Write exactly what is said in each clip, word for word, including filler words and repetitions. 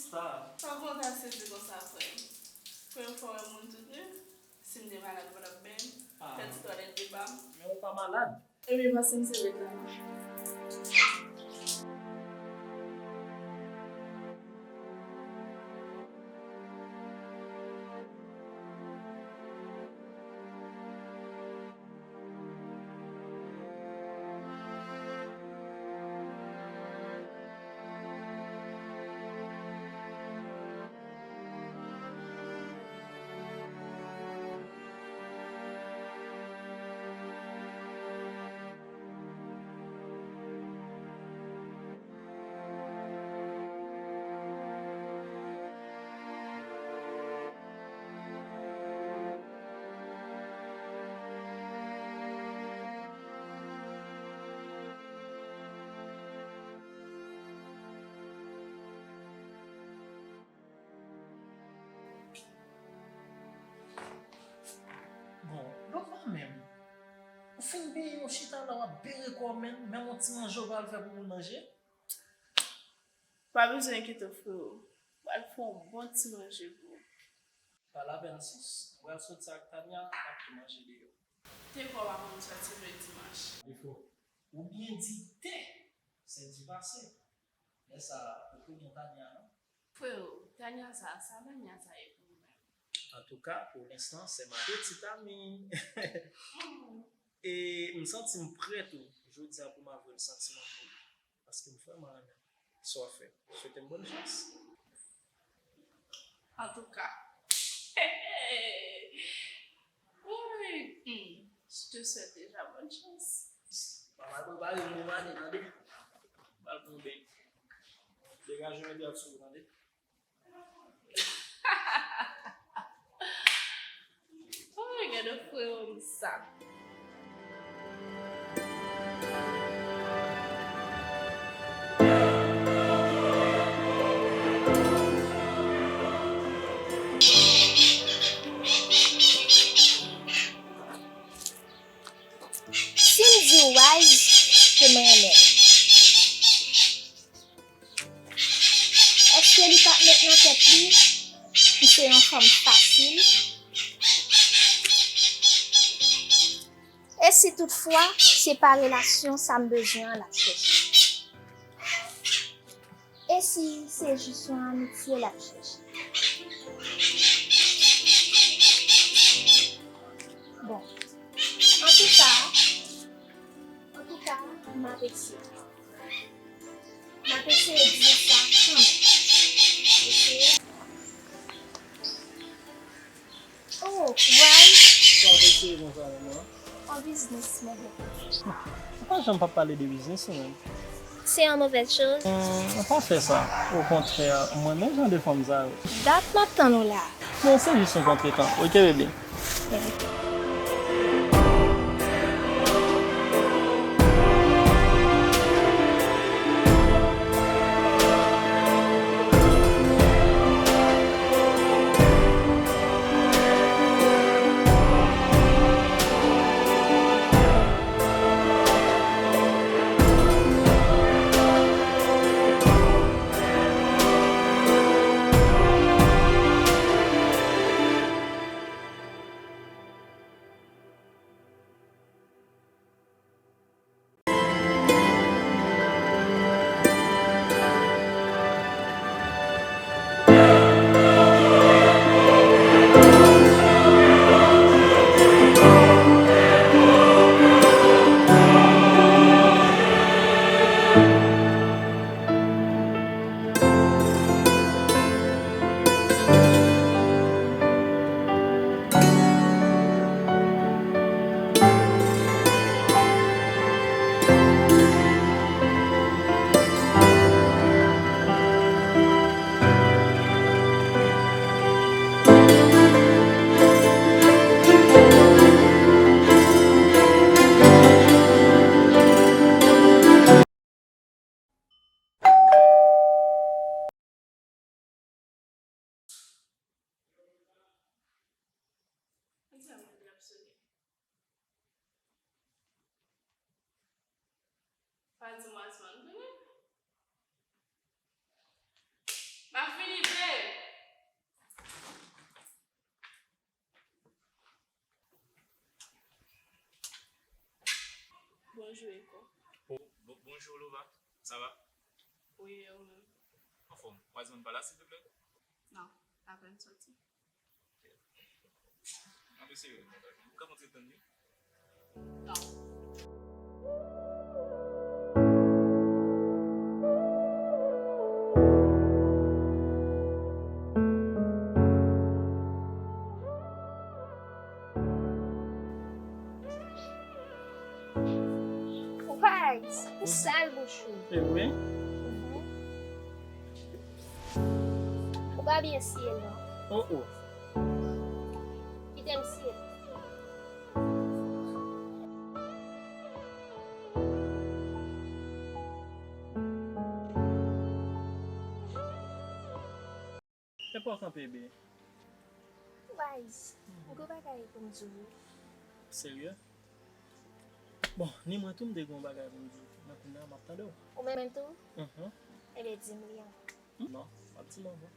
Sa. Pa konn sa sezi konsa, frè m. Premye fwa w wè moun tout nu. Si m te malad, w t ap benyen m. Fè ti twalèt de ba m. Men ou pa malad. Ebyen, pase m sere la. Bon, Lova menm. Ou fin benyen, ou chita la, w ap bere kò w menm, menm yon ti manje ou pral fè pou moun manje? Pa bezwen enkyete w, freo. M pral fè yon bon ti manje pou ou. Pa lapèn, sis. M pral soti ak Tania, n ap tou manje deyò. Te kwè w pa konn sòti lè dimanch. Defo. Ou byen di te, sèdi pase. Lè sa a, ou tou gen Tania, non? Freo, Tania sa, sa Tania sa ye pou ou menm? Antouka, pou lenstan, c'est ma petite amie. E m santi m prè tou, jodi a, pou m avwe l santiman m pou li. Paske m vrèman renmen sa w ap fè. Swete m bòn chans. Antouka. Wi, hmm, je te souhaite déjà bonne chance. Papa, prepare m pou m ale, tande? M pral pran yon beny. Degaje w mete ak sou ou, tande? Oh, gade freo m sa. Si m di w Wise, ke m renmen l. Èske li pa t met nan tèt li m se yon fanm fasil? E si toutfwa se pa relasyon sa m bezwen an l ap chèche? E si se jis yon amitye l ap chèche? Bon, antouka, antouka, m ap eseye. M ap eseye di l sa kanmenm. Eseye. Oh, Wise. Sa w ap eseye konsa, manman? Yon biznis, mwen. Ou pa janm p ap pale de biznis ou menm. Se yon movèz choz. Hmm, ou pa fè sa. Okontrè, mwen renmen jan de fanm sa yo. Dat m ap tann ou la. Non, se jis yon kontretan. Oke, bebe. Pa di m Wiseman vini. M ap vini, Jwe ko. Oh, bo- bonjou, Lova. Sa va? Wi, e ou menm? Anfòm. W al jwenn pa la, silvouplè? Non, apèn soti. Anpe serye, m ka kontinye tann li? Non. Ou pa Alex, ou sal bouch ou. Se vre? Mhm. Ou pa byen siye non. Oh, oh. Kite m siye. Epa w kanpe byen. Wise, m gen bagay pou m di w wi. Serye? Bon, ni mwen tou m te gen yon bagay pou m di w. Men kounye a m ap tande w. Ou menm tou? Mhm. Ebyen, di m li ankò. Non, m ap di l ankò.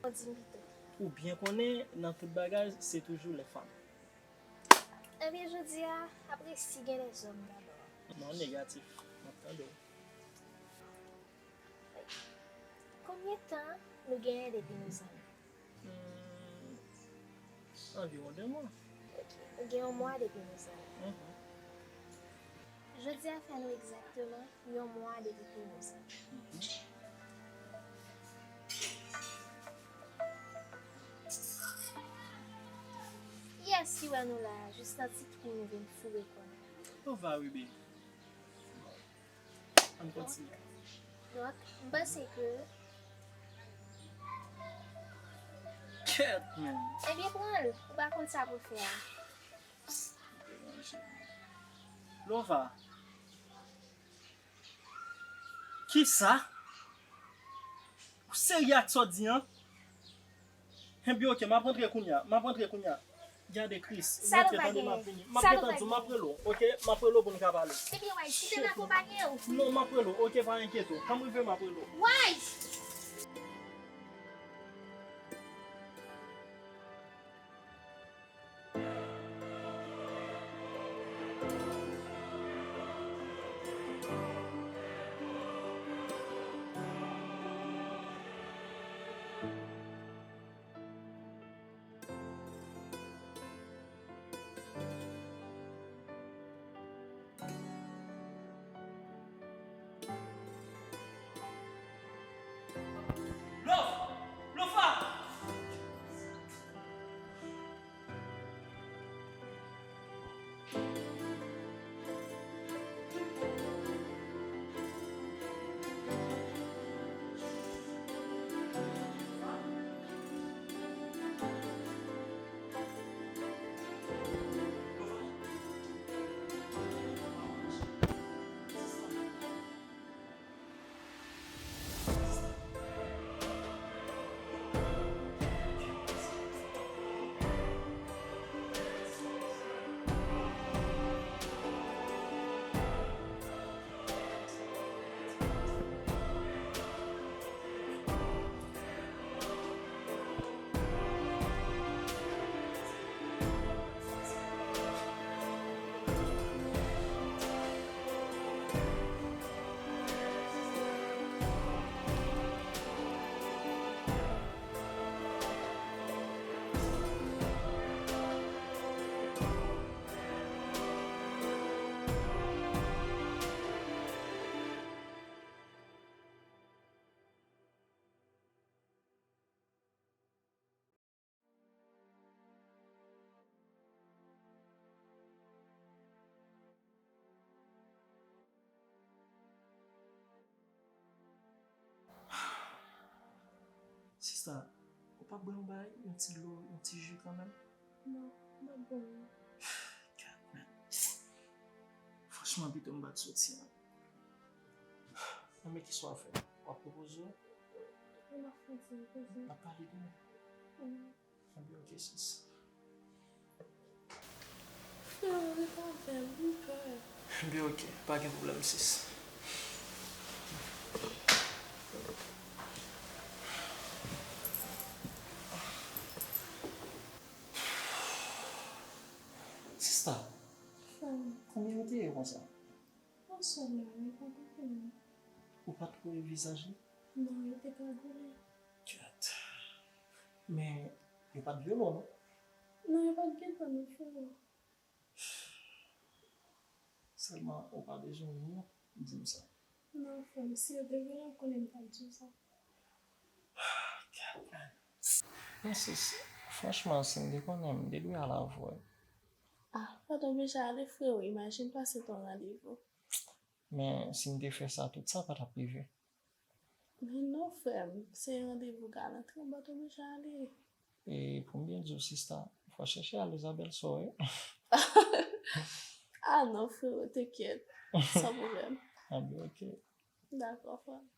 Ou di m pito. Ou byen konnen, nan tout bagay, se toujou lè fanm. Ebyen, jodi a, apresi gen lèzòm dabò. Non, negatif. M ap tande w. Konbyen tan nou genyen depi nou zanmi? Hmm, anviwon de mwa. Ok, nou gen yon mwa depi nou zanmi. Mhm. Jodi a fè nou egzakteman yon mwa depi nou zanmi. Mhm. Kiyès ki wè nou la a, jis nan ti twou nou vin foure kò nou? Lova, wi, baby. Ann kontinye. Donk, m panse ke Kèt, men. Ebyen, pran l. Ou pa konn sa pou fè a. Lova. Kisa? Ou serye ak sa w di an? Enben, ok, m ap rantre kounye a. M ap rantre kounye a. Gade, Chris, sa nou rantre, pa tande, m ap vini. M ap gentan di w, m ap rele w, ok? M ap rele w pou n ka pale. Ebyen, Wise, kite m akonpanye w. Non, m ap rele w, ok? Pa enkyete w. Kan m rive, m ap rele w. Wise! Love! Love! Sista, ou pa bwè yon bagay, yon ti dlo, yon ti ji kanmenm? Non, m pa bwè non. Gad, men. Franchman, pito m pa t soti an. Nan men kisa w ap fè? W ap repoze w? Wi, m ap fè ti repoze. N ap pale demen. Wi. Anben, ok, sis. Frè, ret avè m, m pè. Anben, ok, pa gen pwoblèm, sis. Sista, konbyen ou te ye konsa? Bon, Sè la, yo pa t wè l. Ou pa t wè vizaj li? Non, yo te kagoule. Kèt. Men, yo pa t vyole w, non? Non, yo pa t gen tan, non, frè. Sèlman, ou pa bezwen wont di m sa. Non, frè m, si yo te vyole m, konnen m t ap di w sa. Kèt, men. Non, sis, franchman, si m te konnen, m te dwe al avè w. Ah, pa t oblije ale, freo. Imajine pase ton randevou. Men, si m te fè sa, tout sa pa t ap rive. Men non, frè m, se randevou galantre, m pa t oblije ale. E pou m byen di w, sista, fò w chèche ale Izabèl sou, wi. Ah non, freo, te kyèt. San pwoblèm. Ah, byen, ok. Dakò, frè m.